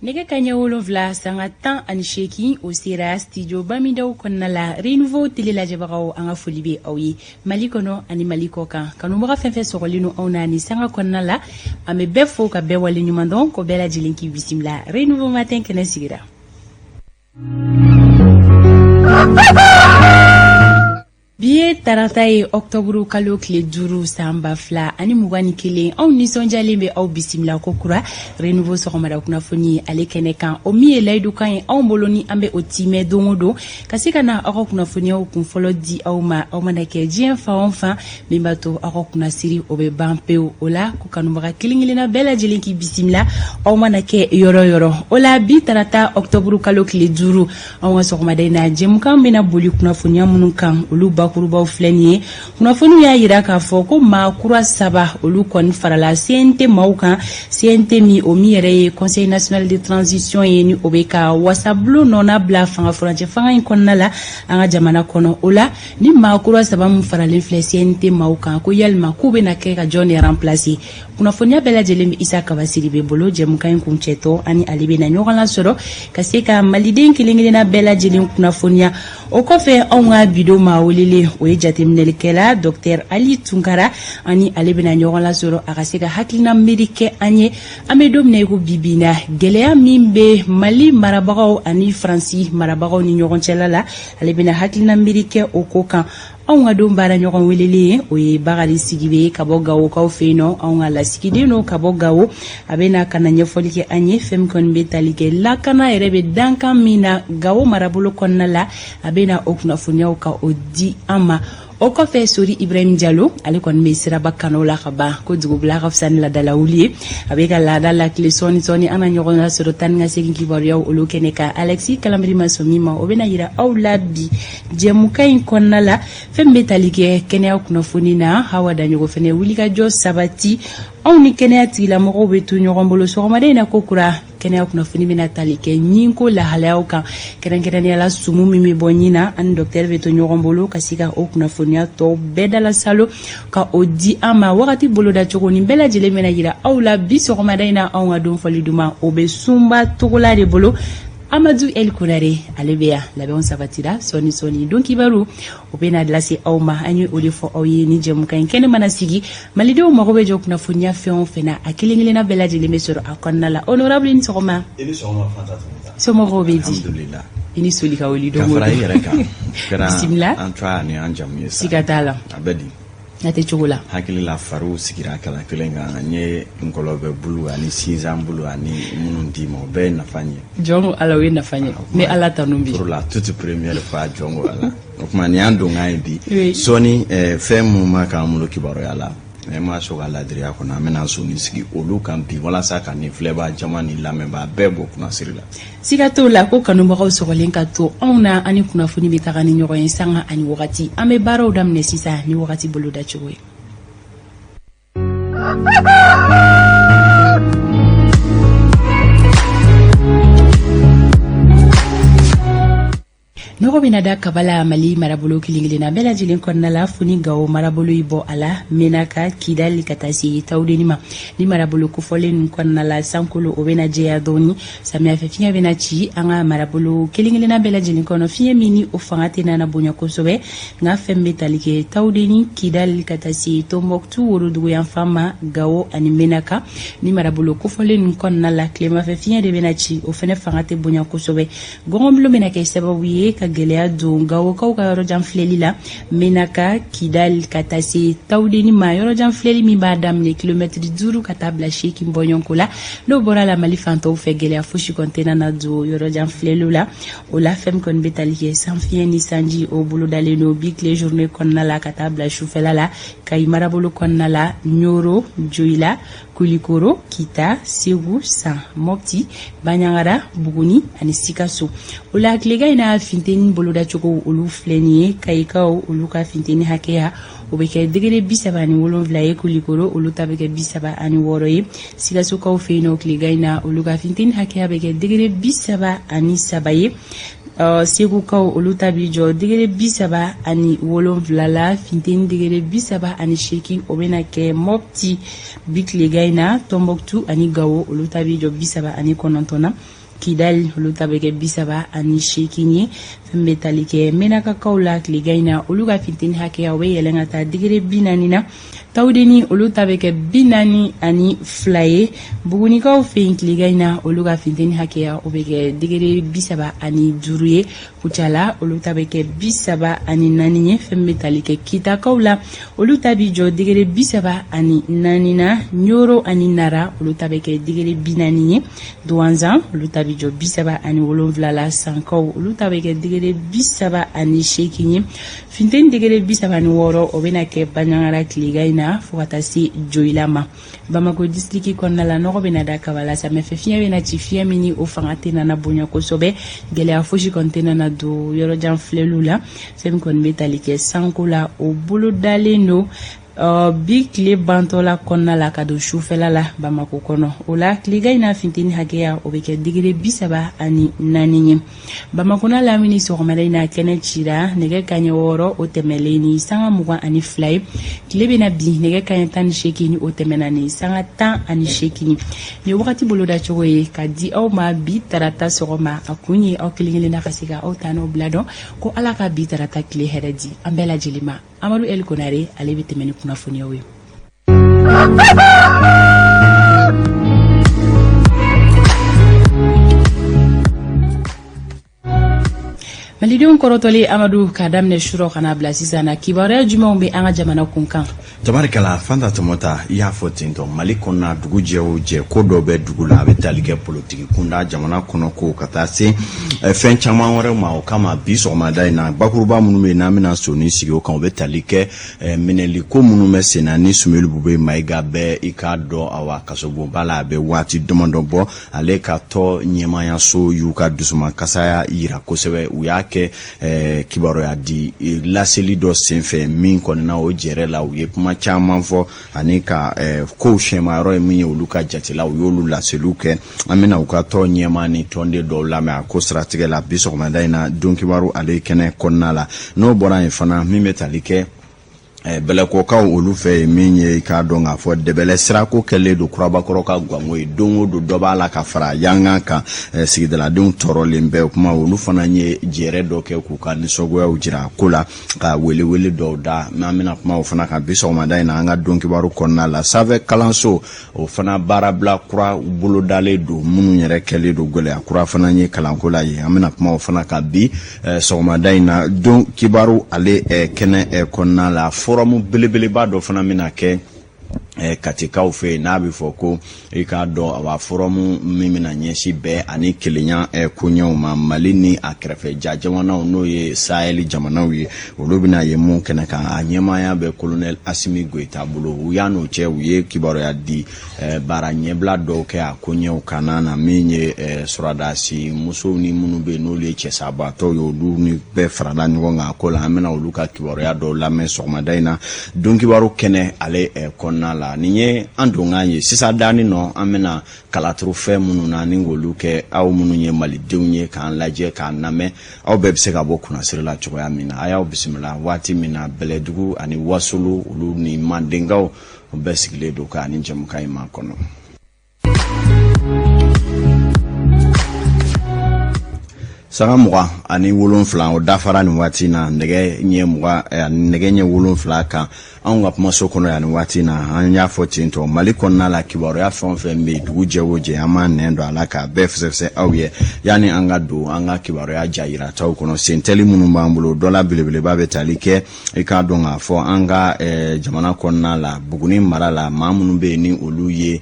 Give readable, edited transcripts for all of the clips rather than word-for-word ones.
Nɛgɛ kanɲɛ 7:18, o sera studio Bamidaw kɔnɔna la. Renouveau télé lajɛbagaw, an ka foli bɛ aw ye Mali kɔnɔ ani Mali kɔ kan. Kanubaga fɛn fɛn sɔgɔlen don anw na ni sanga kɔnɔna la, an bɛ bɛɛ fo ka bɛɛ wale ɲuman dɔn, ko bɛɛ lajɛlen k'i bisimila. Renouveau matin kɛnɛ sigira. Bi ye tarata ye, ɔktɔburu kalo tile 5, san 2021. Anw nisɔndiyalen bɛ aw bisimila ko kura Renouveau sɔgɔmada kunnafoni ale kɛnɛ kan, o min ye layidukan ye anw bolo ni an bɛ o timɛ don o don, ka se ka na aw ka kunnafoniyaw kun fɔlɔ di aw ma, aw mana kɛ diɲɛ fan o fan, min b'a to aw ka kunnasiri o bɛ ban pewu. O la, ko kanubaga kelen kelenna bɛɛ lajɛlen k'i bisimila, aw mana kɛ yɔrɔ yɔrɔ. O la, bi tarata ɔktɔburu kalo tile 5, anw ka sɔgɔmada in na jɛmukan bɛna boli kunnafoniya minnu kan, olu bakurubaw filɛ nin ye. Kunnafoniw y'a yira k'a fɔ ko maa kura saba, olu kɔni farala CNT maaw kan. CNT min, o min yɛrɛ ye Conseil national de transition ye, ni o bɛ ka wasabulon nɔna bila fanga furancɛ fanga in kɔnɔna la an ka jamana kɔnɔ. O la, ni maa kura saba min faralen filɛ CNT maaw kan, ko yalima k'u bɛna kɛ ka jɔn de remplacer? Kunnafoniya bɛɛ lajɛlen bɛ Isa Kaba Sidibe bolo. Jɛmukan in kuncɛtɔ, ani ale bɛna ɲɔgɔn lasɔrɔ ka se ka maliden kelen kelenna bɛɛ lajɛlen kunnafoniya. O kɔfɛ, anw ka bi don maa welelen, o ye jateminɛlikɛla Docteur Ali Tunkara, ani ale bɛna ɲɔgɔn lasɔrɔ a ka se ka hakilina miiri kɛ an ye. An bɛ don min na i ko bi bi na, gɛlɛya min bɛ Mali marabagaw ani Faransi marabagaw ni ɲɔgɔn cɛla la, ale bɛna hakilina miiri kɛ o ko kan. Anw ka don baara ɲɔgɔn welelen ye, o ye Bakari Sidibe ka bɔ Gawokaw fɛ yen nɔ. Anw ka lasigiden don ka bɔ Gawo. A bɛna ka na ɲɛfɔli kɛ an ye fɛn min kɔni bɛ tali kɛ lakana yɛrɛ bɛ dankan min na Gawo marabolo kɔnɔna la. A bɛna o kunnafoniyaw ka o di an ma. O kɔfɛ, Sori Ibrahim Jalo, ale kɔni bɛ siraba kanu la ka ban, ko dugubila ka fisa ni laadala wuli ye. A bɛ ka laada lakile sɔɔni sɔɔni. An na ɲɔgɔn lasɔrɔ tan ni ka segin kibaruyaw olu kɛnɛ kan. Alexis Kalambiri ma sɔn min ma, o bɛna yira aw la bi jɛmukan in kɔnɔna la. Fɛn bɛ tali kɛ kɛnɛya kunnafoni na, Hawa Daɲɔgɔ fɛnɛ wulikajɔ sabati. Anw ni kɛnɛya tigilamɔgɔw bɛ to ɲɔgɔn bolo sɔgɔmada in na ko kura. Kɛnɛya kunnafoni bɛna tali kɛ ɲinko lahalayaw kan, kɛrɛnkɛrɛnnenya la sumu min bɛ bɔ ɲin na. Ani dɔkitɛri bɛ to ɲɔgɔn bolo ka se ka o kunnafoniya tɔw bɛɛ dalasalo ka o di an ma. Wagati bolodacogo nin bɛɛ lajɛlen bɛna yira aw la bi sɔgɔmada in na. Anw ka don fɔli duman, o bɛ Sunba Togola de bolo. Amadu El Konare, ale bɛ yan. Labɛnw sabatira. Sɔɔni sɔɔni, don kibaru o bɛna lase aw ma. An ye o de fɔ aw ye, ni jɛmukan in kɛnɛ mana sigi, malidenw mago bɛ jɔ kunnafoniya fɛn o fɛn na, a kelen kelenna bɛɛ lajɛlen bɛ sɔrɔ a kɔnɔna la. Honorable, ni sɔgɔma. I ni sɔgɔma, Fanta Tɔnta. Somɔgɔw bɛ di? Alhamdulillah. I ni soli ka wuli don Ka o fara i don. yɛrɛ kan. Kɛra Bisimila. an tɔgɔ ani an jamu ye sa. Siga t'a la. A bɛ di? A tɛ cogo la. Hakili la, fariw sigira kala kelen kan. N ye nkɔlɔbɛ bulu ani sinzan bulu ani minnu d'i ma, o bɛɛ ye nafa ɲɛ. Jɔn ko Ala, o ye nafa ɲɛ. N bɛ Ala tanu bi. Pour la toute première fois, jɔn ko Ala. O tuma, nin y'an donkan ye bi. Oui. Sɔɔni, fɛn mun ma k'an bolo kibaruya la, ne ma sɔn ka ladiriya kɔnɔ, an bɛna sɔnni sigi olu kan bi, walasa ka nin filɛbaa jama ni lamɛnbaa bɛɛ bɔ kunnasiri la. Siga t'o la ko kanubagaw sɔgɔlen ka to anw na, ani kunnafoni bɛ taga ni ɲɔgɔn ye sanga ani wagati. An bɛ baaraw daminɛ sisan ni wagati bolodacogo ye. Nɔgɔ bɛna da kaba la Mali marabolo kelen kelenna bɛɛ lajɛlen kɔnɔna la, fo ni Gawo marabolo y'i bɔ a la, Menaka, Kidali, ka taa se Tawudeni ma. Ni marabolo kofɔlen ninnu kɔnɔna la, sankolo o bɛna jɛya dɔɔni. Samiyɛfɛ fiɲɛ bɛna ci an ka marabolo kelen kelenna bɛɛ lajɛlen kɔnɔ, fiɲɛ min ni o fanga tɛna na bonya kosɛbɛ. Nka fɛn bɛ tali kɛ Tawudeni, Kidali, ka taa se Tɔnbɔkutu woroduguyanfan ma, Gawo ani Menaka, ni marabolo kofɔlen ninnu kɔnɔna la, tilemafɛ fiɲɛ de bɛna ci, o fɛnɛ fanga tɛ bonya kosɛbɛ. Gɔngɔnbulon bɛna kɛ sababu ye ka gɛlɛya don Gawokaw ka yɔrɔjan filɛli la, Menaka, Kidali, ka taa se Tawudeni ma, yɔrɔjan filɛli min b'a daminɛ kilomɛtiri 5 ka taa bila 8 bɔɲɔgɔnko la. N'o bɔra la, Mali fantɔw fɛ, gɛlɛya fosi kɔni tɛna na don yɔrɔjan filɛliw la. O la, fɛn min kɔni bɛ tali kɛ sanfiɲɛ ni sanji, o bolodalen don bi tile journée kɔnɔna la ka taa bila sufɛla la, Kayi marabolo kɔnɔna la, Ɲoro, Joyila, Kulikoro, Kita, Segu, San, Mopti, Banjagara, Buguni ani Sikaso. O la, tilegan in na finteni bolodacogo, olu filɛ nin ye. Kayikaw, olu ka finteni hakɛya, o bɛ kɛ degere 37 ye. Kulikoro, olu ta bɛ kɛ 36 ye. Sikasokaw fɛ yen nɔ, tilegan in na, olu ka funteni hakɛya bɛ kɛ degere 33 ye. Segukaw, olu ta bi jɔ degere 37 la. Funteni degere 38, o bɛna kɛ Mɔpti bi tilegan in na. Tɔnbɔkutu ani Gawo, olu ta bi jɔ 39 na. Kidali, olu ta bɛ kɛ 38 ye. Fɛn bɛ tali kɛ Menakakaw la tilegan in na, olu ka funteni hakɛya, o bɛ yɛlɛn ka taa degere 40 na. Tawudeni, olu ta bɛ kɛ 42 ye. Bugunikaw fɛ yen tilegan in na, olu ka funteni hakɛya, o bɛ kɛ degere 35 ye. Kucala, olu ta bɛ kɛ 34 ye. Fɛn bɛ tali kɛ Kitakaw la, olu ta bi jɔ degere 34 na. Ɲoro ani Nara, olu ta bɛ kɛ degere 40 ye. Duwanzan, olu ta bi jɔ 37 la. Sankaw, olu ta bɛ kɛ degere 38 ye. Funteni degere 36, o bɛna kɛ Banjagara tilegan in na, fo ka taa se Joyila ma. Bamako disiriki kɔnɔna la, nɔgɔ bɛna da kaba la. Samiyɛfɛ fiɲɛ bɛna ci, fiɲɛ min ni o fanga tɛna na bonya kosɛbɛ. Gɛlɛya fosi kɔni tɛna na don yɔrɔjan filɛliw la. Fɛn min kɔni bɛ tali kɛ sanko la, o bolodalen don bi tile bantɔla kɔnɔna la ka don sufɛla la Bamako kɔnɔ. O la, tilegan in na, funteni hakɛya, o bɛ kɛ degere 34 ye. Bamakɔ n'a lamini, sɔgɔmada in na, kɛnɛ cira nɛgɛ kaɲɛ 6, o tɛmɛlen ni sanga 22 ye. Tile bɛna bin nɛgɛ kaɲɛ 18 ni o tɛmɛna ni sanga 18. Nin wagati bolodacogo ye ka di aw ma bi tarata sɔgɔma. A kun ye aw kelen kelenna ka se ka aw ta n'aw bila dɔn ko Ala ka bi tarata tile hɛrɛ di an bɛɛ lajɛlen ma. Amadu El Konare, ale bɛ tɛmɛ ni kunnafoniyaw ye. Malidenw kɔrɔtɔlen, Amadu, k'a daminɛ surɔ ka n'a bila sisan na, kibaruya jumɛnw bɛ an ka jamana kunkan? Tabarikala Fanta Tɔmɔta, i y'a fɔ ten tɔ, Mali kɔnɔna, dugu jɛ o jɛ, ko dɔ bɛ dugu la, a bɛ tali kɛ politiki kunda, jamana kɔnɔ ko, ka taa se fɛn caman wɛrɛ ma. O kama, bi sɔgɔmada in na, bakuruba minnu bɛ yen n'an bɛna soni sigi o kan, o bɛ tali kɛ minɛli ko minnu bɛ sen na ni Sumelu Bube Mayiga bɛ, i k'a dɔn, awa, kasobonba la, a bɛ waati damadɔ bɔ. Ale ka tɔn ɲɛmaayaso y'u ka dusumakasaya yira kosɛbɛ. U y'a kɛ kibaruya di laseli dɔ senfɛ min kɔni na, o jɛrɛ la, u ye kuma caman fɔ ani ka kow sɛmayɔrɔ ye min ye olu ka jate la, u y'olu laseliw kɛ. An bɛna u ka tɔn ɲɛmaa ni tɔnden dɔw lamɛn a ko siratigɛ la bi sɔgɔmada in na, don kibaru ale kɛnɛ kɔnɔna la. N'o bɔra yen fana, min bɛ tali kɛ Bɛlɛkokaw olu fɛ yen, min ye i k'a dɔn k'a fɔ Dɛbɛlɛ sirako kɛlen don kurabakɔrɔ ka ganko ye, don o don dɔ b'a la ka fara yankan kan, sigidaladenw tɔɔrɔlen bɛɛ. O kuma, olu fana ye jɛrɛ dɔ kɛ k'u ka nisɔngoyaw jira a ko la, ka welewele dɔw da. N'an bɛna kuma o fana kan bi sɔgɔmada in na an ka don kibaru kɔnɔna la. Sanfɛ kalanso, o fana baarabila kura bolodalen don, minnu yɛrɛ kɛlen don gɛlɛya kura fana ye kalanko la yen. An bɛna kuma o fana kan bi sɔgɔmada in na don kibaru ale kɛnɛ kɔnɔna la. Forum belebeleba dɔ fana bɛna kɛ Katikaw fɛ yen, n'a bɛ fɔ ko, i k'a dɔn, awa, forum min bɛna ɲɛsin bɛn ani kelenya koɲɛw ma Mali ni a kɛrɛfɛ ja jamanaw, n'o ye Sahel jamanaw ye, olu bɛna ye mun kɛnɛ kan. A ɲɛmaaya bɛ colonel Asimi Goyita bolo. U y'a n'o cɛ, u ye kibaruya di baara ɲɛbila dɔw kɛ a koɲɛw kanna na, min ye sɔrɔdasi musow ni minnu bɛ yen n'olu ye cɛsabaatɔw ye, olu ni bɛɛ farala ɲɔgɔn kan a ko la. An bɛna olu ka kibaruya dɔw lamɛn sɔgɔmada in na don kibaru kɛnɛ ale kɔnɔna la. Nin ye an donkan ye sisan. Danni nɔ, an bɛna kalaturu fɛn minnu na ni k'olu kɛ, aw minnu ye malidenw ye k'an lajɛ k'an lamɛn, aw bɛɛ bɛ se ka bɔ kunnasiri la cogoya min na. A y'aw bisimila waati min na, Bɛlɛdugu ani Wasolo, olu ni Mandenkaw bɛɛ sigilen don k'a ni jɛmukan in ma kɔnɔ. Sanga 27, o dafara nin waati na, nɛgɛ ɲɛ 20 nɛgɛ ɲɛ 7 kan anw ka kumaso kɔnɔ yan nin waati na. An y'a fɔ ten tɔ, Mali kɔnɔna la, kibaruya fɛn o fɛn bɛ yen, dugu jɛ o jɛ, an b'an nɛn don a la k'a bɛɛ fɛsɛfɛsɛ aw ye. Yanni an ka don an ka kibaruya jayirataw kɔnɔ, sentɛli minnu b'an bolo, dɔ la belebeleba bɛ tali kɛ, i k'a dɔn k'a fɔ an ka jamana kɔnɔna la, Buguni mara la, maa minnu bɛ yen ni olu ye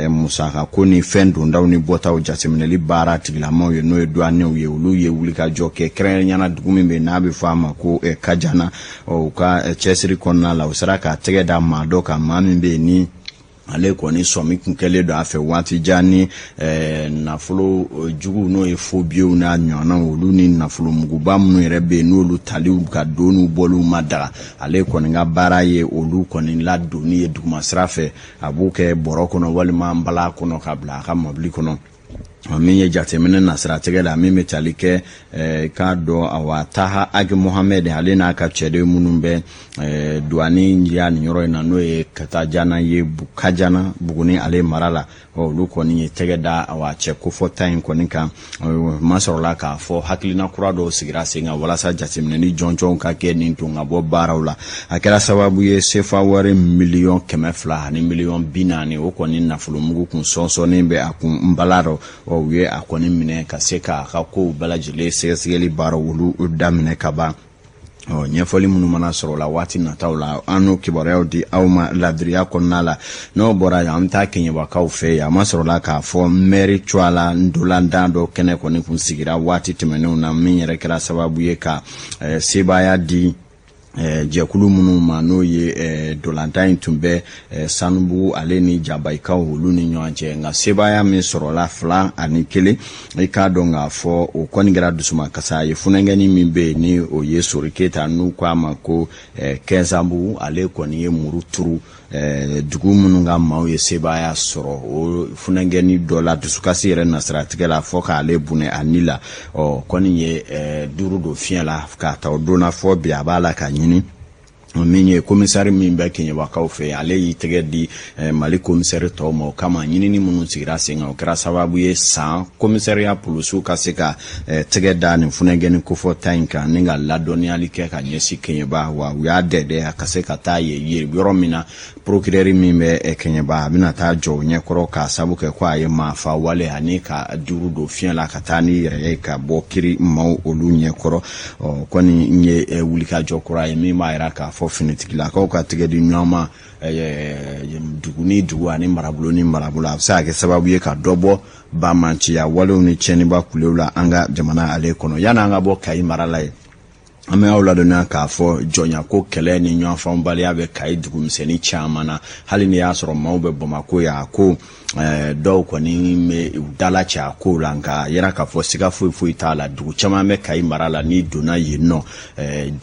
musaka ko ni fɛn dondaw ni bɔtaw jateminɛli baara tigilamaw ye, n'o ye douaniers ye, olu ye wulikajɔ kɛ kɛrɛnkɛrɛnnenya la dugu min bɛ yen n'a bɛ fɔ a ma ko Kajana. U ka cɛsiri kɔnɔna la, u sera ka tɛgɛ da maa dɔ kan, maa min bɛ yen ni Ale kɔni sɔmi kun kɛlen don a fɛ waati jan ni nafolo jugu, n'o ye faux billets n'a ɲɔgɔnnaw, olu ni nafolo muguba minnu yɛrɛ bɛ yen, n'olu taliw ka don bɔliw ma daga. Ale kɔni ka baara ye olu kɔni ladonni ye duguma sira fɛ. A b'u kɛ bɔrɔ kɔnɔ walima nbala kɔnɔ ka bila a ka mɔbili kɔnɔ. Min ye jateminɛ nasiratigɛ la, min bɛ tali kɛ k'a dɔn, awa, Taha Ag Mohamed, ale n'a ka cɛden minnu bɛ duwani ya nin yɔrɔ in na, n'o ye Katajana ye, Kajana Buguni ale mara la, olu kɔni ye tɛgɛ da, awa, cɛ kofɔta in kɔni kan. Masɔrɔla k'a fɔ hakilina kura dɔw sigira sen kan walasa jateminɛni jɔnjɔnw ka kɛ nin don ka bɔ baaraw la. A kɛra sababu ye sefa wari 200,000,000 ani 40 miliyɔn, o kɔni nafolomugu kun sɔnsɔnnen bɛ a kun nbala rɔ. U ye a kɔni minɛ ka se k'a ka kow bɛɛ lajɛlen sɛgɛsɛgɛli baaraw olu daminɛ ka ban. Ɔ, ɲɛfɔli minnu mana sɔrɔ la waati nataw la, an n'o kibaruyaw di aw ma ladiriya kɔnɔna la. N'o bɔra yen, an bɛ taa Kɛɲɛbakaw fɛ yen. A ma sɔrɔla k'a fɔ mɛri cogoya la, ntolantan dɔ kɛnɛ kɔni kun sigira waati tɛmɛnenw na, min yɛrɛ kɛra sababu ye ka sebaaya di jɛkulu minnu ma, n'o ye ntolantan in tun bɛ Sanubugu ale ni Jabayikaw olu ni ɲɔgɔn cɛ. Nka sebaaya min sɔrɔla 2-1, i k'a dɔn k'a fɔ o kɔni kɛra dusumakasa ye. Funankɛnin min bɛ yen, ni o ye Sori Keyita, n'u ko a ma ko Kɛnsanbugu, ale kɔni ye muru turu dugu minnu ka maaw ye sebaaya sɔrɔ, o funankɛnin dɔ la, dusukasi yɛrɛ nasiratigɛ la, fɔ k'ale bɔnɛ a ni la. Ɔ kɔni ye duuru don fiɲɛ la k'a ta o don na fɔ bi, a b'a la ka ɲini. Min ye komisari min bɛ Kɛɲɛbakaw fɛ, ale y'i tɛgɛ di Mali komisɛri tɔw ma. O kama, ɲinini minnu sigira sen kan, o kɛra sababu ye san komisariya polisiw ka se ka tɛgɛ da nin funankɛnin kofɔta in kan ni ka ladɔnniyali kɛ ka ɲɛsin Kɛɲɛba. Wa u y'a dɛdɛ a ka se ka taa yen yɔrɔ min na, procureur min bɛ Kɛɲɛba, a bɛna taa jɔ o ɲɛkɔrɔ k'a sabu kɛ ko a ye maafa wale ani ka duuru don fiɲɛ la ka taa n'i yɛrɛ ye ka bɔ kiri maaw olu ɲɛkɔrɔ. Ɔ kɔni n ye wulikajɔ kura ye min b'a jira k'a fɔ finitigilakaw ka tɛgɛ di ɲɔgɔn ma dugu ni dugu ani marabolo ni marabolo, a bɛ se ka kɛ sababu ye ka dɔ bɔ banbaanciya walew ni tiɲɛniba kulew la an ka jamana ale kɔnɔ. Yanni an ka bɔ Kayi mara la yen, an bɛ aw ladɔnniya k'a fɔ jɔnyako kɛlɛ ni ɲɔgɔnfaamubaliya bɛ Kayi dugumisɛnnin caman na. Hali ni y'a sɔrɔ maaw bɛ Bamakɔ yan, a ko dɔw kɔni bɛ u dala cɛ a kow la, nka a yira k'a fɔ siga foyi foyi t'a la, dugu caman bɛ Kayi mara la, n'i donna yen nɔ,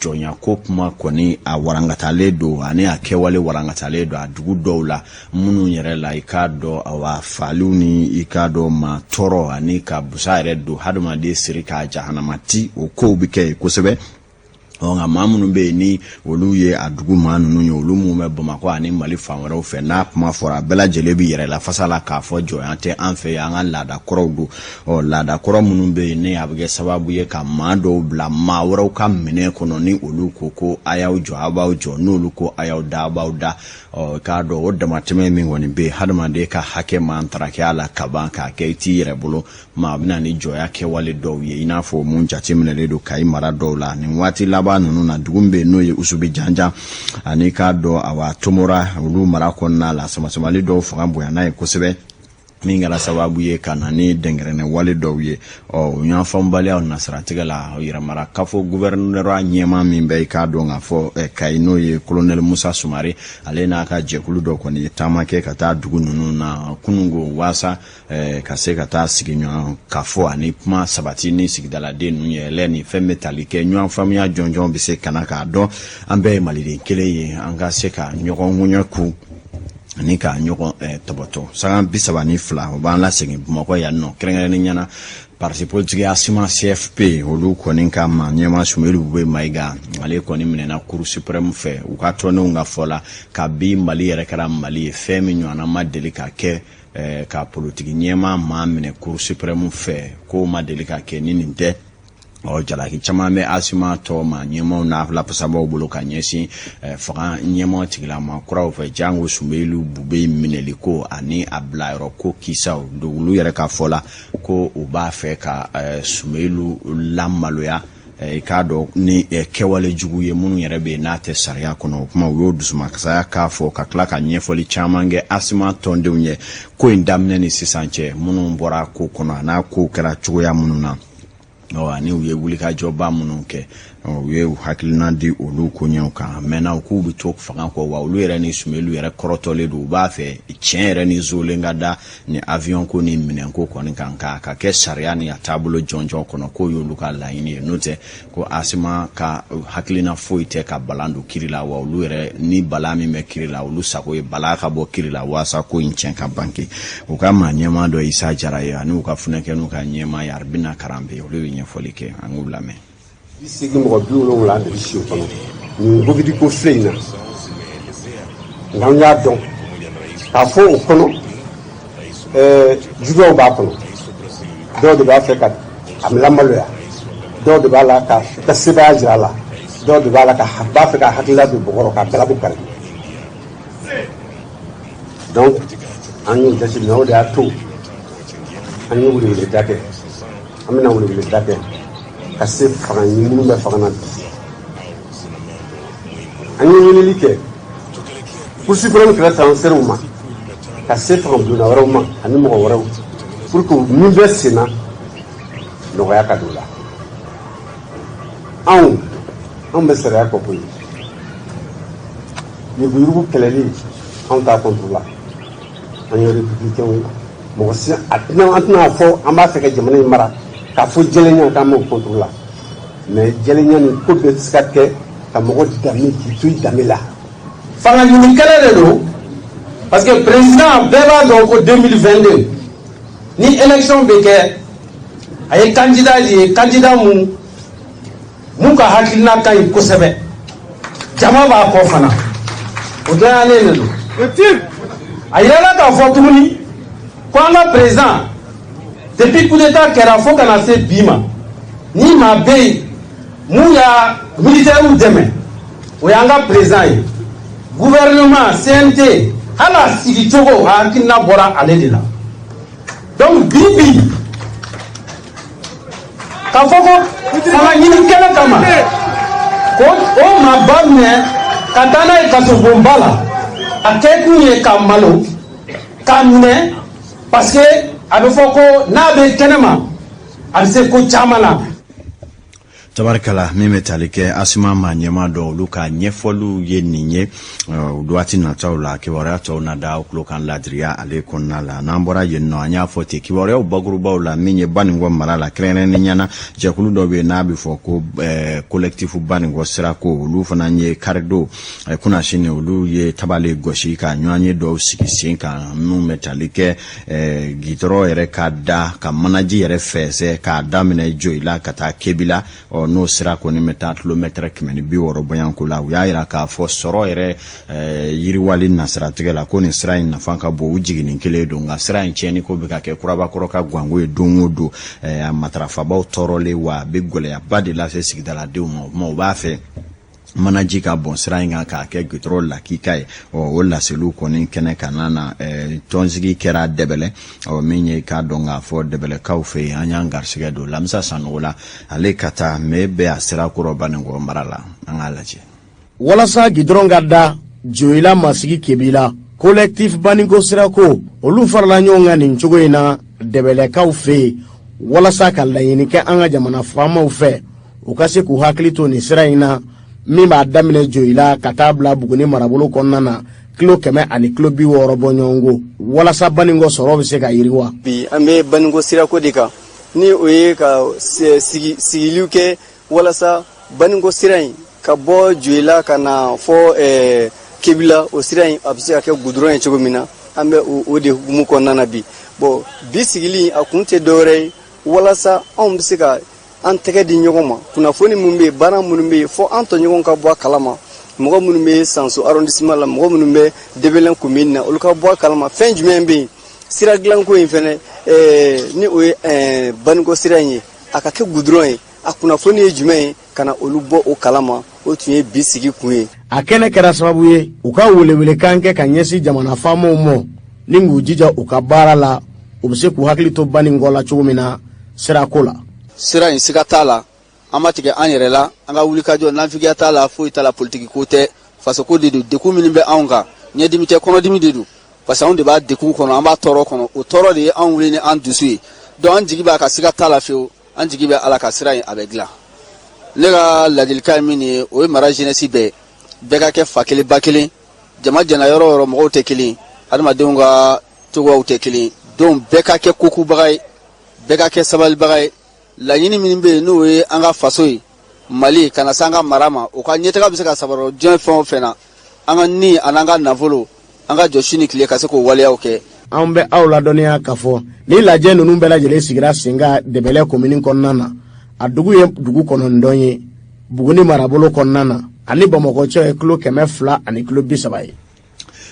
jɔnyako kuma kɔni a warankatalen don, ani a kɛwale warankatalen don a dugu dɔw la minnu yɛrɛ la. I k'a dɔn, awa, faliw ni, i k'a dɔn, maa tɔɔrɔ ani ka busa yɛrɛ don hadamaden siri k'a jahanamati, o kow bɛ kɛ yen kosɛbɛ. Ɔ, nka maa minnu bɛ yen, ni olu ye a dugu maa ninnu ye, olu minnu bɛ Bamakɔ ani Mali fan wɛrɛw fɛ, n'a kuma fɔra, a bɛɛ lajɛlen bɛ yɛrɛ lafasa la k'a fɔ jɔnya tɛ an fɛ yen, an ka laada kɔrɔw don. Ɔ, laada kɔrɔ minnu bɛ yen, ni a bɛ kɛ sababu ye ka maa dɔw bila maa wɛrɛw ka minɛ kɔnɔ, ni olu ko ko a y'aw jɔ, aw b'aw jɔ, n'olu ko a y'aw da, aw b'aw da. Ɔ, k'a dɔn o damatɛmɛ min kɔni bɛ yen, hadamaden ka hakɛ mantarakɛ la kaban k'a kɛ i t'i yɛrɛ bolo maa bɛna ni jɔnya kɛwale dɔw ye, i n'a fɔ mun jateminɛlen don Kayi mara dɔw la nin waati laban ninnu na. Dugu min bɛ yen, n'o ye Usubi Janjan ani k'a dɔn, awa, Tomora, olu mara kɔnɔna la, samasamali dɔw fanga bonyana ye kosɛbɛ, min kɛra sababu ye ka na ni dɛnkɛrɛnnɛ wale dɔw ye. Ɔ, ɲɔgɔnfaamubaliyaw nasiratigɛ la, yɛrɛmara kafo guvɛrɛnɛra ɲɛmaa min bɛ, i k'a dɔn k'a fɔ Kayi, n'o ye kolonɛli Musa Sumare, ale n'a ka jɛkulu dɔ kɔni ye taama kɛ ka taa dugu ninnu na kunungo, waasa ka se ka taa sigi ɲɔgɔn ka fɔ ani kuma sabati ni sigidaladen ninnu ye lɛ ni fɛn bɛ tali kɛ ɲɔgɔn faamuya jɔnjɔn bɛ se ka na k'a dɔn an bɛɛ ye Maliden kelen ye, an ka se ka ɲɔgɔn ŋuɲɛ ku ani ka ɲɔgɔn tɔbɔtɔ. Sanga 32, o b'an lasegin Bamakɔ yan nɔ, kɛrɛnkɛrɛnnen ɲɛna parti politique ASIMA CFP, olu kɔni ka maa ɲɛmaa Sumeyilu Bube Mayiga, ale kɔni minɛna Cour suprême fɛ. U ka tɔndenw ka fɔ la, kabi Mali yɛrɛ kɛra Mali ye, fɛn min ɲɔgɔnna ma deli ka kɛ ka politiki ɲɛmaa maa minɛ Cour suprême fɛ, k'o ma deli ka kɛ ni nin tɛ. Ɔ, jalaki caman bɛ ASIMA tɔ maa ɲɛmaaw n'a lafasabaw bolo ka ɲɛsin fanga ɲɛmaa tigilama kuraw fɛ, jango Sumeyilu Bube minɛli ko ani a bilayɔrɔ ko kisaw. Olu yɛrɛ ka fɔ la ko u b'a fɛ ka Sumeyilu lamaloya, i k'a dɔn, ni kɛwale jugu ye minnu yɛrɛ bɛ yen n'a tɛ sariya kɔnɔ. O kuma, u y'o dusumakasaya k'a fɔ ka tila ka ɲɛfɔli caman kɛ ASIMA tɔndenw ye ko in daminɛ ni sisan cɛ, minnu bɔra ko kɔnɔ a n'a kow kɛra cogoya minnu na. Ani u ye wulikajɔba minnu kɛ, u ye u hakilina di olu koɲɛw kan. A mɛnna, u k'u bɛ to fanga kɔ, wa olu yɛrɛ ni Sumelu yɛrɛ kɔrɔtɔlen don. U b'a fɛ tiɲɛ yɛrɛ ni zolen ka da ni avion ko ni minɛnko kɔni kan, k'a ka kɛ sariya ni a taabolo jɔnjɔn kɔnɔ, k'o y'olu ka laɲini ye. N'o tɛ, ko Asima ka hakilina foyi tɛ ka Balan don kiri la, wa olu yɛrɛ ni Bala min bɛ kiri la, olu sago ye Bala ka bɔ kiri la waasa ko in tiɲɛ ka banke. U ka maa ɲɛmaa dɔ Isa Jara ye, ani u ka funɛkɛniw ka ɲɛmaa ye Arabina Karanbe, olu ye ɲɛfɔli kɛ, an k'u lamɛn. 80 mɔgɔ 70 de bɛ si o kɔnɔ nin Covid ko filɛ in na. Nka an y'a dɔn k'a fɔ o kɔnɔ juguyaw b'a kɔnɔ. Dɔw de b'a fɛ ka a lamaloya, dɔw de b'a la ka u ka sebaaya jira a la, dɔw de b'a la ka b'a fɛ ka hakilila don bɔgɔ ka galabu kari. Donc an y'o jateminɛ, o de y'a to an ye weleweleda kɛ. An bɛna weleweleda kɛ ka se fanga ɲini minnu bɛ fanga na bi. An ye weleli kɛ Cour suprême kɛlɛ transfert ma ka se fanga bulonda wɛrɛw ma ani mɔgɔ wɛrɛw, pour que min bɛ sen na, nɔgɔya ka don o la. Anw bɛ sariya kɔ koyi. Yuruguyurugu kɛlɛli, anw t'a contre la. An ye républicain ye. Mɔgɔ si a tɛna, an tɛna fɔ an b'a fɛ ka jamana in mara k'a fɔ jɛlenya k'an b'o contre la, mais jɛlenya ni ko bɛɛ tɛ se ka kɛ ka mɔgɔ danbe k'i to i danbe la. Fanga ɲini kɛlɛ de don, parce que président bɛɛ b'a dɔn ko 2022 ni élection bɛ kɛ, a ye candidat de ye, candidat mun ka hakilina ka ɲi kosɛbɛ, jama b'a kɔ fana, o dɔnyalen de don. A yirala k'a fɔ tuguni ko an ka président, depuis coup d'état kɛra fo ka na se bi ma, ni maa bɛ yen mun y'a militaires dɛmɛ, o y'an ka président ye. Gouvernement, CNT, hali a sigicogo, a hakilina bɔra ale de la. Donc bi bi, k'a fɔ ko fanga ɲini kɛlɛ kama ko o maaba minɛ ka taa n'a ye kasobonba la, a kɛ kun ye ka malo k'a minɛ, parce que a bɛ fɔ ko n'a bɛ kɛnɛma, a bɛ se ko caman na. Tabarikala, min bɛ tali kɛ Asima maa ɲɛmaa dɔ, olu ka ɲɛfɔliw ye nin ye. Waati nataw la, kibaruya tɔw na da tulo kan ladiriya ale kɔnɔna la. N'an bɔra yen nɔ, an y'a fɔ ten, kibaruyaw bakurubaw la, min ye Banikɔ mara la, kɛrɛnkɛrɛnnenya na jɛkulu dɔ bɛ yen n'a bɛ fɔ ko Collectif Banikɔ Sirako, olu fana ye karidon kunnasini, olu ye tabale gosi ka ɲɔgɔn ye dɔw sigi sen kan, minnu bɛ tali kɛ gitɔrɔ yɛrɛ ka da ka manaji yɛrɛ fɛsɛ k'a daminɛ Joyila ka taa Kebila. Ɔ, n'o sira kɔni bɛ taa kilomɛtɛrɛ 160 bɔyanko la. U y'a yira k'a fɔ sɔrɔ yɛrɛ yiriwali nasiratigɛ la, ko nin sira in nafa ka bon. U jiginni kelen don, nka sira in tiɲɛni ko bɛ ka kɛ kurabakɔrɔ ka ganko ye don o don, a matarafabaw tɔɔrɔlen, wa a bɛ gɛlɛyaba de lase sigidaladenw ma. O tuma, u b'a fɛ manaji ka bɔn sira in kan k'a kɛ gitɔrɔ lakika ye. Ɔ, o laseliw kɔni kɛnɛ ka na na tɔnsigi kɛra Dɛbɛlɛ. Ɔ, min ye k'a dɔn k'a fɔ Dɛbɛlɛkaw fɛ yen, an y'an garisɛgɛ don Lamisa Sanogo la, ale ka taa mɛ bɛ a sira kɔrɔ Banikɔ mara la. An k'a lajɛ. Walasa gidɔrɔn ka da Joyila masigi Kebila, Collectif Baniko Sirako, olu farala ɲɔgɔn kan nin cogo in na Dɛbɛlɛkaw fɛ yen, walasa ka laɲini kɛ an ka jamana faamaw fɛ, u ka se k'u hakili to nin sira in na min b'a daminɛ Joyila ka taa bila Buguni marabolo kɔnɔna na, kilo 100 ani kilo 60 bɔ ɲɔgɔn ko, walasa Banikɔ sɔrɔ bɛ se ka yiriwa. Bi an bɛ Baniko Sirako de kan, ni o ye ka sigi sigiliw kɛ walasa Baniko sira in ka bɔ Joyila ka na fɔ Kebila, o sira in a bɛ se ka kɛ gudɔrɔn ye cogo min na. An bɛ o de hukumu kɔnɔna na bi. Bon, bi sigili a kun tɛ dɔwɛrɛ ye walasa anw bɛ se ka an tɛgɛ di ɲɔgɔn ma, kunnafoni minnu bɛ yen, baara minnu bɛ yen, fɔ an tɔɲɔgɔnw ka bɔ a kalama. Mɔgɔ minnu bɛ Sanso arrondissement la, mɔgɔ minnu bɛ Debelen commune na, olu ka bɔ a kalama fɛn jumɛn bɛ yen. Sira dilanko in fɛnɛ, ni o ye Baniko sira in ye, a ka kɛ gudɔrɔn ye, a kunnafoni ye jumɛn ye, ka na olu bɔ o kalama. O tun ye bi sigi kun ye. A kɛnɛ kɛra sababu ye u ka welewelekan kɛ ka ɲɛsin jamana faamaw ma, ni k'u jija u ka baara la, u bɛ se k'u hakili to Banikɔ la cogo min na sirako la. Sira in, siga t'a la, an ma tigɛ an yɛrɛ la. An ka wulikajɔ, nafigiya t'a la, foyi t'a la, politiki ko tɛ, fasoko de don. Dekun minnu bɛ anw kan, ɲɛdimi tɛ, kɔnɔdimi de don, parce que anw de b'a dekun kɔnɔ, an b'a tɔɔrɔ kɔnɔ. O tɔɔrɔ de ye anw wuli ni an dusu ye. Donc an jigi b'a ka, siga t'a la fewu. An jigi bɛ Ala ka sira in a bɛ dilan. Ne ka ladilikan ye min ye, o ye mara jeunesse bɛɛ, bɛɛ ka kɛ fa kelen ba kelen. Jama jɛna yɔrɔ o yɔrɔ, mɔgɔw tɛ kelen, adamadenw ka cogoyaw tɛ kelen. Donc bɛɛ ka kɛ kokubaga ye, bɛɛ ka kɛ sabalibaga ye. Laɲini min bɛ yen, n'o ye an ka faso ye Mali, ka na se an ka mara ma, o ka ɲɛtaga bɛ se ka sabati diɲɛ fɛn o fɛn na, an ka ni an'an ka nafolo, an ka jɔ su ni tile ka se k'o waleyaw kɛ. An bɛ aw ladɔnniya k'a fɔ ni lajɛ ninnu bɛɛ lajɛlen sigira sen kan Dɛbɛlɛ komini kɔnɔna na. A dugu ye dugu 9 ye Buguni marabolo kɔnɔna na, ani Bamakɔ cɛ ye kilo 230 ye.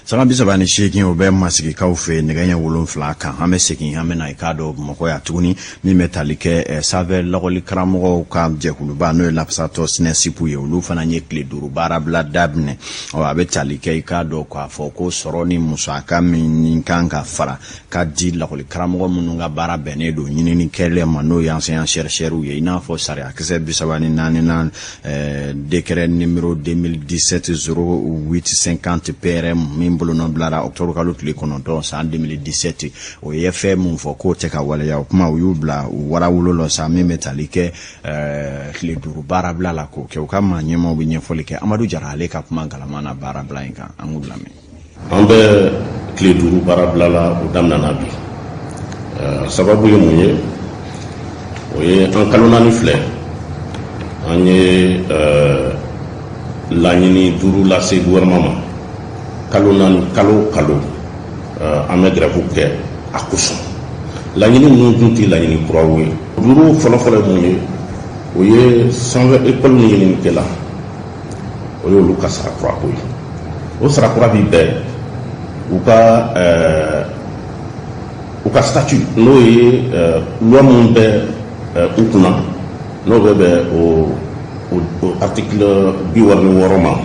Sanga 38, o bɛ masigikaw fɛ nɛgɛ ɲɛ 7 kan. An bɛ segin, an bɛ na i k'a dɔn Bamakɔ yan tuguni, min bɛ tali kɛ sanfɛ lakɔli karamɔgɔw ka jɛkuluba, n'o ye lafasatɔ SYNESUP ye. Olu fana ye tile 5 baarabila daminɛ. Ɔ, a bɛ tali kɛ i k'a dɔn k'a fɔ ko sɔrɔ ni musaka min kan ka fara ka di lakɔli karamɔgɔ minnu ka baara bɛnnen don ɲininikɛlɛ ma, n'o ye enseignant chercheur ye, i n'a fɔ sariyakisɛ 34 na, décret numéro 2017 08 50 PRM min bolonɔ bilara octobre kalo tile 9 san 2017. O ye fɛn mun fɔ k'o tɛ ka waleya. O kuma, u y'u bila u warawolo lɔ sa, min bɛ tali kɛ tile 5 baarabila la k'o kɛ. U ka maa ɲɛmaaw bɛ ɲɛfɔli kɛ. Amadu Jara, ale ka kuma galama na baarabila in kan, an k'u lamɛn. An bɛ tile 5 baarabila la, o daminɛna bi. Sababu ye mun ye? O ye an kalo 4 filɛ, an ye laɲini 5 lase gouvernement ma. Kalo 4, kalo o kalo, an bɛ grève kɛ a kosɔn. Laɲini ninnu tun tɛ laɲini kuraw ye. 5 fɔlɔfɔlɔ ye mun ye? O ye sanfɛ école ni ɲininikɛla, o y'olu ka sara kura ko ye. O sara kura bi bɛn u ka statut, n'o ye loi mun bɛ u kunna, n'o bɛ bɛn o article 66 ma.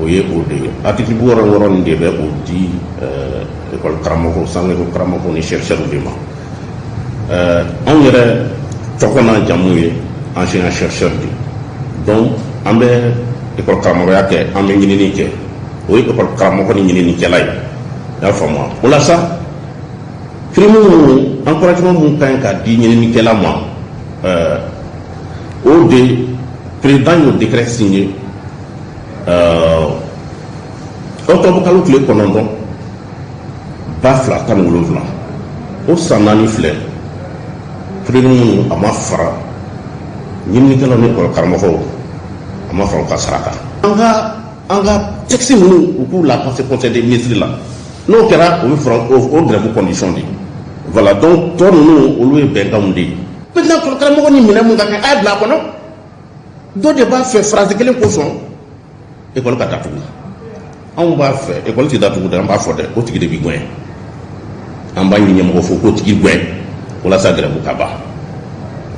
O ye o de ye. Article 66 nin de bɛ o di école karamɔgɔ, sanfɛ école karamɔgɔ ni chercheur de ma. Anw yɛrɛ tɔgɔ n'an jamu ye enseignant chercheur de. Donc an bɛ école karamɔgɔya kɛ, an bɛ ɲinini kɛ. O ye école karamɔgɔ ni ɲininikɛla ye, i y'a faamu wa? O la sa, prime minnu, encouragement mun ka ɲi ka di ɲininikɛla ma, o de président y'o décret signé octobre kalo tile 9 2017. O san 4 filɛ, prime minnu a ma fara ɲininikɛlaw ni école karamɔgɔw, a ma fara u ka sara kan. An ka texte ninnu, u k'u la passer conseil des ministres la. N'o kɛra, o bɛ fara o grève condition de. Voilà, donc tɔ ninnu, olu ye bɛnkanw de ye. Maintenant, école karamɔgɔ ni minɛn mun ka kan, a ye bila a kɔnɔ. Dɔ de b'a fɛ phrase kelen kosɔn école ka datugu. Anw b'a fɛ école tɛ datugu dɛ, an b'a fɔ dɛ, o tigi de bɛ gɛn. An b'a ɲini ɲɛmɔgɔ fo k'o tigi gɛn walasa grève ka ban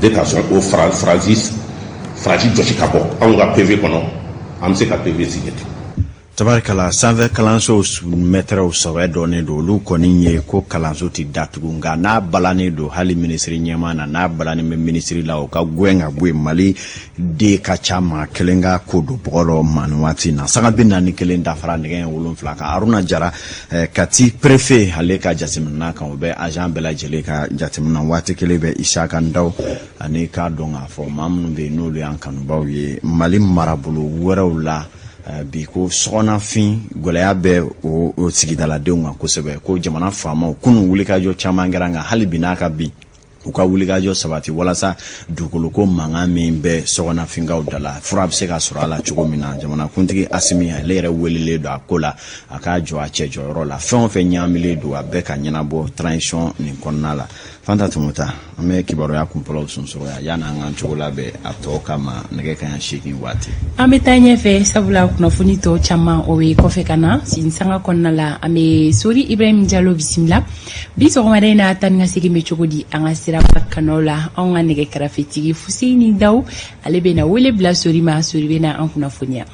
de ka sɔn o phrase jɔsi ka bɔ anw ka PV kɔnɔ. An bɛ se ka PV signer ten. Tabarikala, sanfɛ kalansow mɛtɛrɛw sɛbɛ dɔnnen don. Olu kɔni ye ko kalanso tɛ datugu, nka n'a balannen don hali minisiri ɲɛmaa na, n'a balannen bɛ minisiri la, o ka gɛn ka bɔ yen. Mali den ka ca, maa kelen ka ko don bɔgɔ dɔ ma nin waati na. Sanga 41 dafara nɛgɛ ɲɛ 7 kan. Aruna Jara, Kati préfet, ale ka jateminɛ kan, o bɛ agent bɛɛ lajɛlen ka jateminɛ waati kelen bɛ. Isaka Ndaw ani k'a dɔn k'a fɔ maa minnu bɛ yen, n'olu y'an kanubaw ye Mali marabolo wɛrɛw la, bi ko sɔgɔnafin gɛlɛya bɛ o sigidaladenw kan kosɛbɛ, ko jamana faamaw kunun wulikajɔ caman kɛra, nka hali bi n'a ka bi u ka wulikajɔ sabati walasa dugukoloko mankan min bɛ sɔgɔnafinkaw da la, fura bɛ se ka sɔrɔ a la cogo min na. Jamanakuntigi Asimi, ale yɛrɛ welelen don a ko la, a k'a jɔ a cɛ jɔyɔrɔ la. Fɛn o fɛn ɲaamilen don, a bɛɛ ka ɲɛnabɔ transition nin kɔnɔna la. Fanta Tumuta, an bɛ kibaruya kunfɔlɔw sonsoro yan yanni an k'an cogo labɛn a tɔ kama nɛgɛ kaɲa 8 waati. An bɛ taa ɲɛfɛ, sabula kunnafoni tɔ caman, o bɛ kɔfɛ ka na sin sanga kɔnɔna la. An bɛ Sori Ibrahim Jalo bisimila bi sɔgɔmada in na. Taa ni ka segin bɛ cogo di an ka siraba kanaw la? Anw ka nɛgɛ karafetigi Fuseni Daw, ale bɛ na wele bila Sori ma. Sori bɛ na an kunnafoniya.